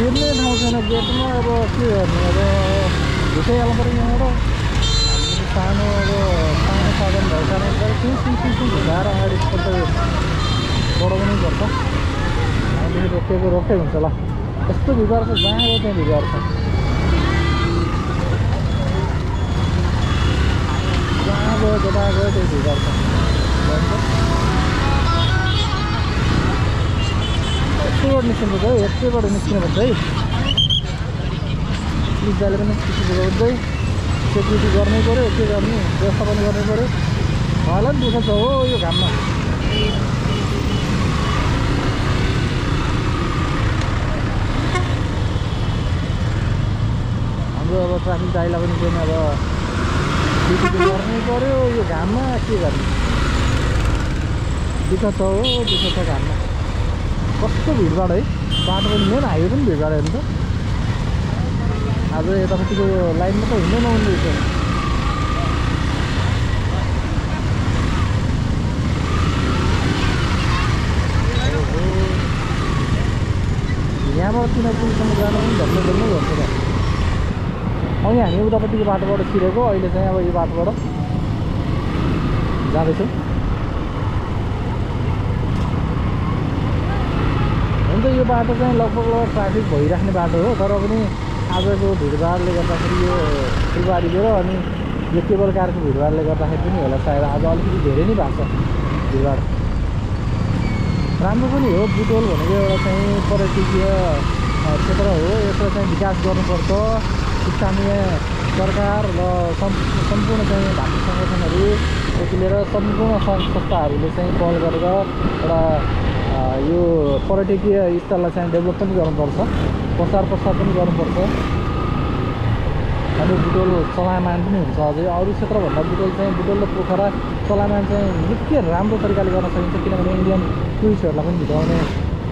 छिर्ने ठाउँ छैन गेटमा। अब के गर्ने, अब ढुकै हाल्नु पऱ्यो यहाँबाट। सानो साधन भएको कारणले सिङ घुसाएर अगाडि एकपल्ट बढाउनै पर्छ। हामीदेखि रोकै हुन्छ। ल यस्तो भिगार छ, जहाँ गयो त्यहाँ भिगार छ, जहाँ गयो जता गयो त्यही भिगार छ। यस्तोबाट निस्किनुपर्छ है, यस्तैबाट निस्किनुपर्छ है। पुलिस दाइले पनि खुसी बुझाउँदै सेक्युरिटी गर्नै पऱ्यो, के गर्ने व्यवस्थापन गर्नै पऱ्यो। उहाँलाई पनि दुःख छ हो यो घाममा। हाम्रो अब ट्राफिक दाइलाई पनि अब ड्युटी गर्नै पऱ्यो यो घाममा, के गर्ने। दुःख छ हो, दुःख छ घाममा। कस्तो भिडभाड है, बाटो पनि मेन हाइवे पनि भिडभाड हेर्नु त। आज यतापट्टिको लाइनमा त हिँड्नै नहुने रहेछ। यहाँबाट किनपुलसम्म जानु पनि झन्डै भन्छ त। अघि हामी उतापट्टिको बाटोबाट छिरेको, अहिले चाहिँ अब यो बाटोबाट जाँदैछौँ। हुन्छ यो बाटो चाहिँ लगभग ट्राफिक भइराख्ने बाटो हो, तर पनि आजको भिडभाडले गर्दाखेरि यो फुलबारीको र अनि यो केबल कारको भिडभाडले गर्दाखेरि पनि होला सायद आज अलिकति धेरै नै भएको छ भिडभाड। राम्रो पनि हो, बुटोल भनेको एउटा चाहिँ पर्यटकीय क्षेत्र हो। यसलाई चाहिँ विकास गर्नुपर्छ। स्थानीय सरकार र सम्पूर्ण चाहिँ भातृ सङ्गठनहरूदेखि लिएर सम्पूर्ण संस्थाहरूले चाहिँ पहल गरेर एउटा यो पर्यटकीय स्थललाई चाहिँ डेभलप पनि गर्नुपर्छ, प्रचार प्रसार पनि गर्नुपर्छ। अनि बुटोल चलायमान पनि हुन्छ अझै अरू क्षेत्रभन्दा बुटोल र पोखरा चलायमान चाहिँ निकै राम्रो तरिकाले गर्न सकिन्छ, किनभने इन्डियन टुरिस्टहरूलाई पनि भित्राउने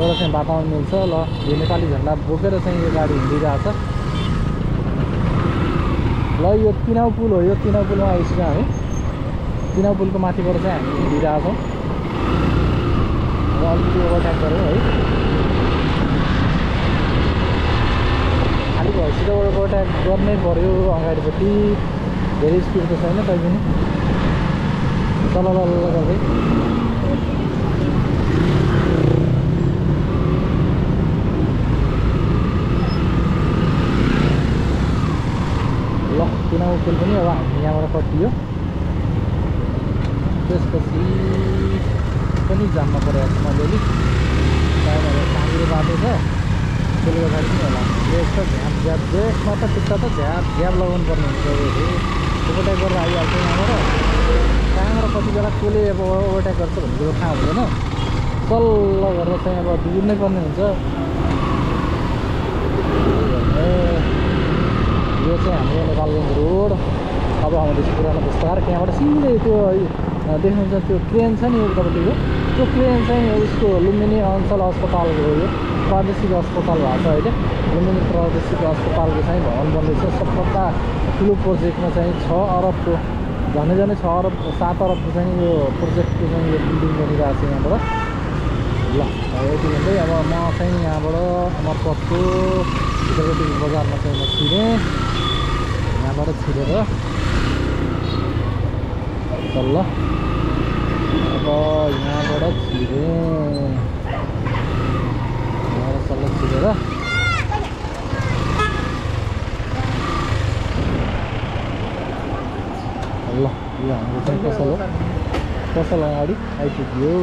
एउटा चाहिँ वातावरण मिल्छ। ल यो नेपाली झन्डा बोकेर चाहिँ यो गाडी हिँडिरहेछ। ल यो तिनाउ पुल हो, यो तिनाउ पुलमा आइसक्यौँ हामी। तिनाउ पुलको माथिबाट चाहिँ हामी हिँडिरहेछौँ। र अलिकति ओभरटेक गऱ्यौँ है, खालि भएपछि त ओभरटेक गर्नै पऱ्यो। अगाडिपट्टि धेरै स्पिड त छैन तै पनि तल गर्दै। ल तिनाउ पुल पनि अब हामी यहाँबाट कटियो। त्यसपछि पनि जान्न परेको छ अलिअलि, सायद अब साँग्रो बाटो छ त्यसले गर्दा पनि होला। ब्रेक त झ्याप ब्रेकमा त टिक्का त झ्याप लगाउनु पर्ने हुन्छ। ओभरटेक गरेर आइहाल्छ यहाँबाट। कहाँबाट कति बेला कसले अब ओभरटेक गर्छ भन्ने कुरो थाहा हुँदैन। तल्ल गरेर चाहिँ अब बिग्रिनै पर्ने हुन्छ। यो चाहिँ हाम्रो नेपालगञ्ज रोड अब आउँदैछ पुरानो विस्तार। त्यहाँबाट सिधै त्यो देख्नुहुन्छ त्यो क्रेन छ नि उतापट्टिको, त्यो क्रेन चाहिँ उसको लुम्बिनी अञ्चल अस्पतालको हो। यो प्रादेशिक अस्पताल भएको छ अहिले। लुम्बिनी प्रादेशिक अस्पतालको चाहिँ भवन बन्दैछ। सबभन्दा ठुलो प्रोजेक्टमा चाहिँ 6 अरबको झन्डै 6 अरब 7 अरबको चाहिँ यो प्रोजेक्टको चाहिँ यो बिल्डिङ बनिरहेको छ यहाँबाट। ल यति भन्दै अब म चाहिँ यहाँबाट अमरपथको भित्रपट्टिको बजारमा चाहिँ म छिरेँ। यहाँबाट छिरेर तल्ल अब यहाँबाट छिरेँ, यहाँबाट तल्ल छिरेर ल यो हाम्रो चाहिँ पसल हो। पसल अगाडि आइपुग्यो।